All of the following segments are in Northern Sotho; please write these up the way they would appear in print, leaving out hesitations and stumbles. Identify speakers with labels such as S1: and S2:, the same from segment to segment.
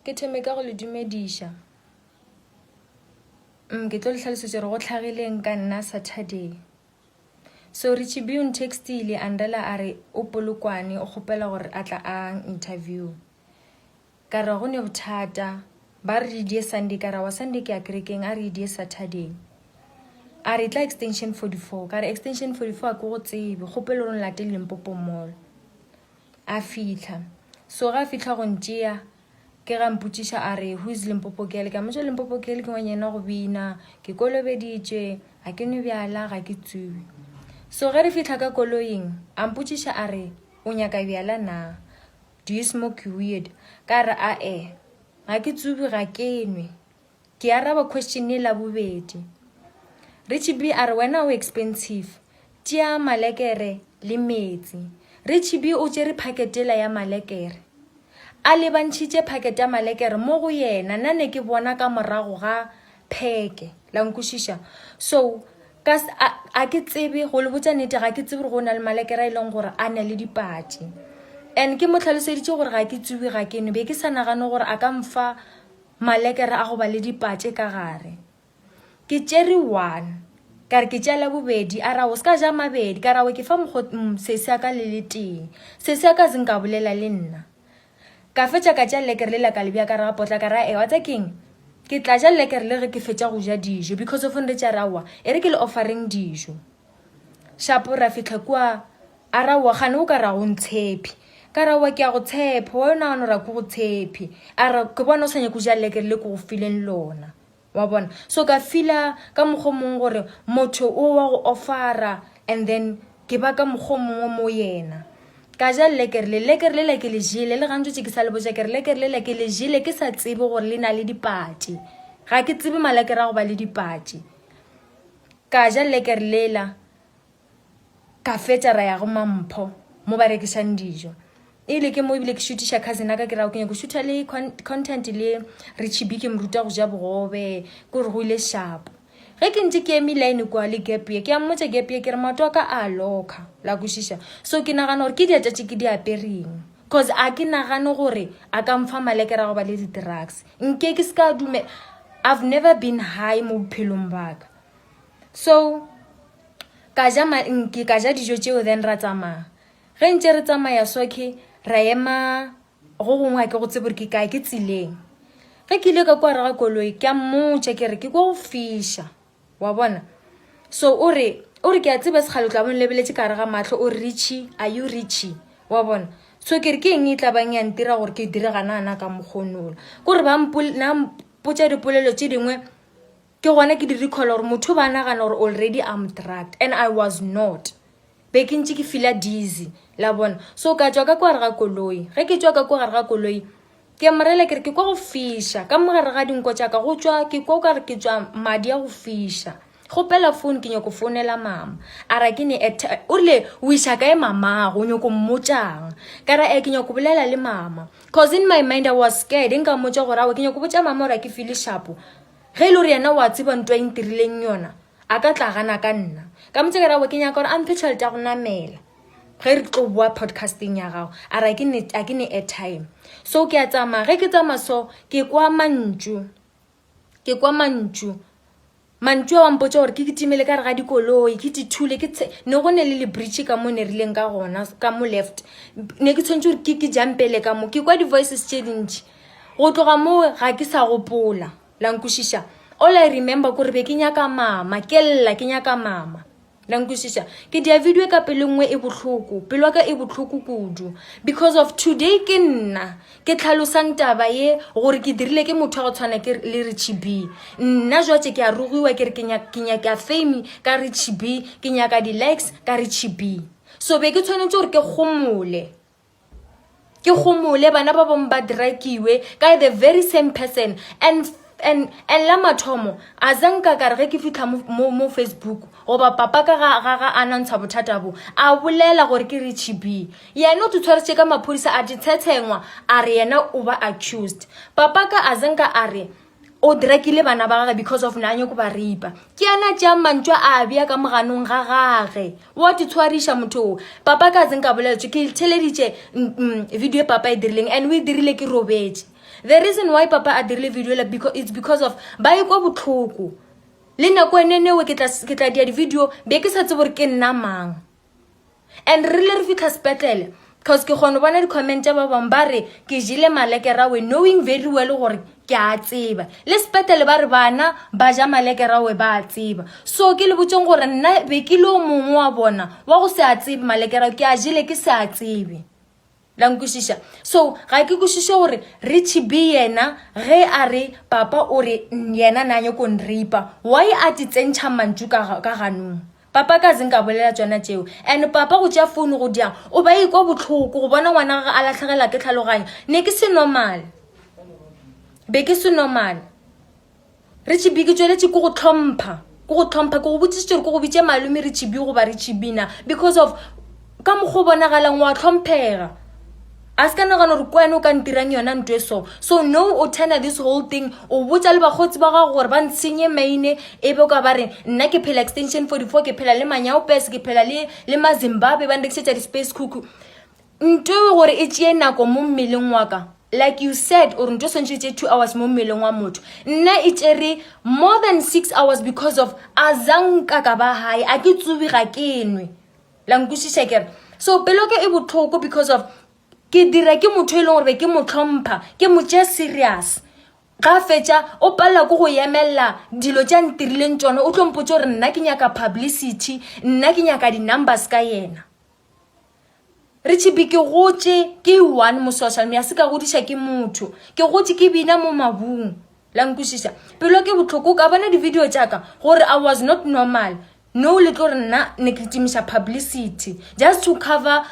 S1: Ke thome ka go le dumediša. Mm, ke tlo le hlalosetša gore go hlagileng ka nna Saturday. So Richie B o ntextile a nrela a re o Polokwane o kgopela gore a tla a interview. Ka re go ne bothata ba re di die Sunday ka ra wa Sunday ke ya kerekeng a re die Saturday. A re tla extension 44 ka re extension 44 a ke go tsebe kgopelo re late Limpopo Mall. A fihla. So ga a fihla go ntšea ke ga mpotšiša a re who is Limpopo Girl ka mmotša Limpopo Girl ke ngwanyana go bina ke kolobeditše ga ke nwe bjala ga ke tsube. So ge re fihla ka koloing a mpotšiša a re o nyaka bjala na do you smoke weed ka re ae ga ke tsube ga ke nwe. Ke araba question ye la bobedi. Richie B a re wena o expensive. Tšea malekere le meetse. Richie B o tšere packet yela ya malekere. A lebantšhitše packet ya malekere mo go yena nna ne ke bona ka morago ga pheke. La nkwešiša? So ka a, a ke tsebe go le botša nnete ga ke tsebe gore go na le malekere a e leng gore a na le dipatše. And ke mo hlaloseditše gore ga ke tsube ga ke nwe. Be ke sa nagane gore a ka mfa malekere a go ba le dipatše ka gare. Ke tšere one, ka re ke tšea la bobedi, a ra o se ka ja mabedi, ka ra o ke fa mokgo mm, sesi a ka le le tee. Sesi a ka zeng ka bolela le nna. Ka fetša ka tšea lekere le la ka le bea ka re ga potla ka ra ewa tsa keng? Ke tla ja lekere le ge ke fetša go ja dijo because of nre tša rawa e re ke le offereng dijo. Shapo ra fihla kua A ra oa, gane o ka ra go ntshephe. Ka ra oa, ke a go tshepha, wa yo nagana gore a ke go tshephe. A ra, ke bona o sa nyake go ja lekere le ke go fileng lona. Wa bona? So ka fila ka mokgwa o mongwe gore motho o wa go offera and then ke ba ka mokgwa o mongwe mo yena. Ka ja lekere le, lekere lela ke le jele, le gantši ke sa le botša ke re lekere lela ke le jele ke sa tsebe gore le na le dipatše. Ga ke tsebe malekere a go ba le dipatše. Ka ja lekere lela. Ka fetša ra ya go Mampho mo ba rekišang dijo. Ebile ke mo ebile ke šutiša cousin ka ke ra ke nyako šutha le content le Richie B ke mo ruta go ja bogobe ke gore go ile shapo. Ge ke ntše ke eme line kwa le gap ye ke a mmotša gap ye ke re maoto a ka a lokha la kwešiša. So ke nagana gore ke dieta tše ke di apereng cause a ke nagane gore a ka mfa malekere a go ba le di-drugs. Nke ke se ka dume I've never been high mo bophelong ba ka. So ka ja ke ka ja dijo tšeo then ra tsamaya ge ntše re tsamaya soke ra ema go gongwe a ke go tsebe gore ke kae ke tseleng ge ke ile ka kwa rega koloi ke a mmotša ke re ke kwa go fiša wa bona so o re o re ke a tseba sekgale o tla bong lebeletše ka gare ga mahlo o re Richie are you Richie wa bona so ke re ke eng e tla bang ya ntira gore ke dire gana-ana ka mokgonola kore ba mpotša dipolelo tše dingwe Ke gona ke di recall gore motho ba nagana gore already I'm drugged and I was not. Be ke ntše ke feela dizzy la bona. So ka tšwa ka kwa gare ga koloi. Ge ke tšwa ka kwa gare ga koloi ke morela ke re ke kwa go fiša ka mo gare ga dinko tša ka go tšwa ke kwa o ka re ke tšwa madi a go fiša. Kgopela phone ke nyako founela mama. A ra ke ne o rile o iša kae mamago o nyako mmotšang. Ka ra e ke nyako bolela le mama. Cause in my mind I was scared nka mmotša gore aowa ke nyako botša mama gore a ke feel shapo. Ge e le gore yena o a tseba ntwa e ntirileng yona, a ka tla gana ka nna. Ka motse ka re ke nyaka gore a mphe tšhelete ya go namela ge re tlo boa podcasting ya gago. A re a ke ne airtime. So ke a tsamaya, ge ke tsamaya so ke kwa mantšu, ke kwa mantšu. Mantšu ao a mpotša gore ke kitimele ka re ga dikoloi, ke tithule, ke tshe ne go ne le le bridge ka mo ne rileng ka gona ka mo left. Ne ke tshwanetse gore ke ke jumpele ka mo. Ke kwa di-voices tše dintši. Go tloga moo ga ke sa gopola. La nkwešiša? All I remember kore be ke nyaka mama, ke lla ke nyaka mama. La nkwešiša? Ke dia video ka pelo nngwe e bohloko, pelo ya ka e bohloko kudu. Because of today ke nna ke tlhalosang taba ye gore ke dirile ke motho wa go tshwana ke le Richie B. Nna jwatše ke a rogiwa ke re ke nyaka fame ka Richie B, ke nyaka di-likes ka Richie B. So be ke tshwanetse gore ke gomole. Ke gomole bana ba bangwe ba drakiwe ka the very same person and and and la mathomo a zanka ka re ge ke fitlha mo, mo, mo facebook goba papa ka ga ga ga a nantsha bothata bo a bolela gore ke Richie B yena o tshwarisitše ka maphodisa a ditshethengwa a re yena o ba accused papa ka a zanka a re O drakile bana ba gage because of ne a nyako ba ripa. Ke yena a tšeang mantšu a a bea ka moganong ga gage. Wa ti tshwariša motho o. Papa ka tseng ka bolela tše ke theleditše mm, video e papa e dirileng and o e dirile ke robetše. The reason why papa a dirile video la because it's because of ba ikwa botlhoko. Le nako ene newe ke tla ke tla dia di-video be ke sa tsebe gore ke nna mang. And re rile re fitlha sepetlele cause ke kgone bona di-comment tša ba bangwe ba re ke jele malekerawe knowing very well gore ke a tseba le sepetlele ba re bana ba ja malekerawe ba a tseba so ke le botseng gore nna be ke le o mongwe wa bona wa go se a tsebe malekerawe ke a jele ke se a tsebe La nkwešiša? So, ga ke kwešiše gore Richie B yena ge a re papa o re yena na nyako nripa, why a ti tsentšha mantšu ka, ka ganong? Papa ka zeng ka bolela tšona tšeo. And papa go tšea phone go diang, o ba ikwa bohloko go bona ngwana gagwe a lahlegela ke tlhaloganyo. Ne ke se normal. Be ke se normal. Richie B ke tšweletše ke go tlhompha ke go tlhompha ke go botsisitše gore ke go bitše malome Richie B goba Richie B na because of ka mokgwa o bonagalang wa tlhomphega a se ka nagana gore ke wena o ka ntirang yona nto e so so no o turna this whole thing o botsa le bakgotsi ba gago gore ba ntshenye maine e be ka ba re nna ke phela extension 44 ke phela le manyaopes ke phela le le mazimbabwe ba nrekišetša di-space cuckoo Nto e gore e tšee nako mo mmeleng wa ka like you said or nto swantše e tšee 2 hours mo mmeleng wa motho nna e tšere more than 6 hours because of a zanka ka ba gae a ke tsubi ga ke nwe la nkwešiša kere so pelo ka e botlhoko because of ke dira ke motho e leng gore be ke mo tlhompha ke mo tšea serious ga fetša o palela ke go emelela dilo tša ntirileng tšona o tlo mpotsa gore nna ke nyaka publicity nna ke nyaka di-numbers ka yena Richie B ke gotše ke one mo social media se ka godiša ke motho ke gotše ke bina mo mabung la nkwešiša pelo ke bohloko ka bona di-video tša ka gore i was not normal no le tlo re nna ne ke timiša publicity just to cover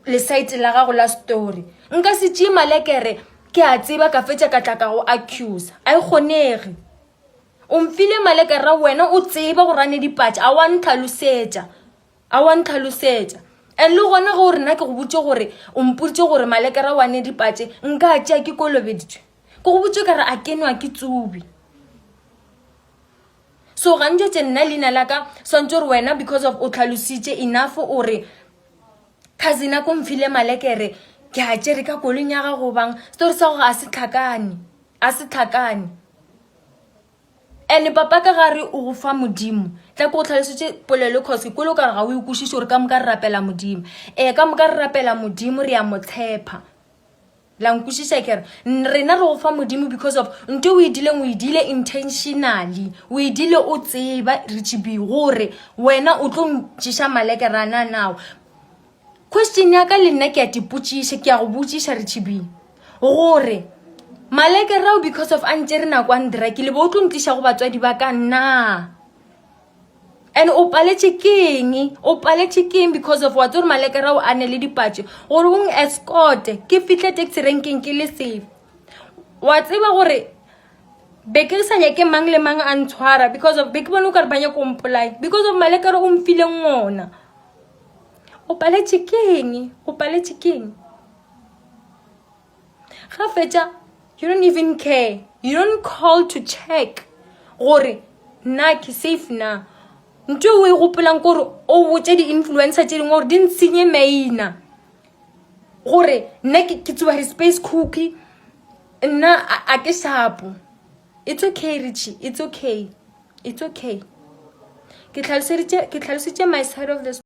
S1: lesaete la gago la story nka se tšee malekere ke a tseba ka fetša ka tla ka go accuse a e kgonege o mfile malekere wena o tseba gore a ne dipatše a wa ntlhalosetša A wa ntlhalosetša. And le gona ge o re nna ke go botše gore o mpoditše gore malekera wa ne dipatše nka a tšea ke kolobeditšwe. Ke go botše ka re a kenwa ke tsubi. So ga ntšwetše nna leina la ka swantse gore wena because of o tlhalositše enough o re cousin a ko mfile malekere ke a tšere ka koloing ya gago bang story sa go a se tlhakane a se tlhakane. And papa ka gare o go fa modimo tla ke go tlhalosetse polelo cause ke kwele o kare ga o e kwešiše gore ka moka re rapela modimo ee ka moka re rapela modimo re ya mo tshepa la nkwešiša kere rena re go fa modimo because of nto o e dileng o e dile intentionally o e dile o tseba Richie gore wena o tlo ntšiša malekerana nao Question ya ka le nna ke a tipotšiša, ke a go botšiša Richie gore Maleke rao because of a ntšere nako a ndrakile bo o tlo ntliša go batswadi ba ka na and o paletše keng o paletše keng because of wa tse gore Maleke rao a ne le dipatše gore o ng escorte ke fihle taxi renkeng ke le safe wa tseba gore be ke sa nyake mang le mang a ntshwara because of be ke bone o kare ba nyako mpolaya because of Maleke re o mfileng ona O paletše keng? O paletše keng? Ga fetša, you don't even care. You don't call to check gore na ke safe na. Ntho e o e gopolang kore o botše di-influencer tše dingwe gore di ntshenye maina gore nna ke tsuba di-space cookie nna a ke shapo. It's okay Richie, it's okay. It's okay. Ke tlhaloseditše ke tlhalositše my side of the.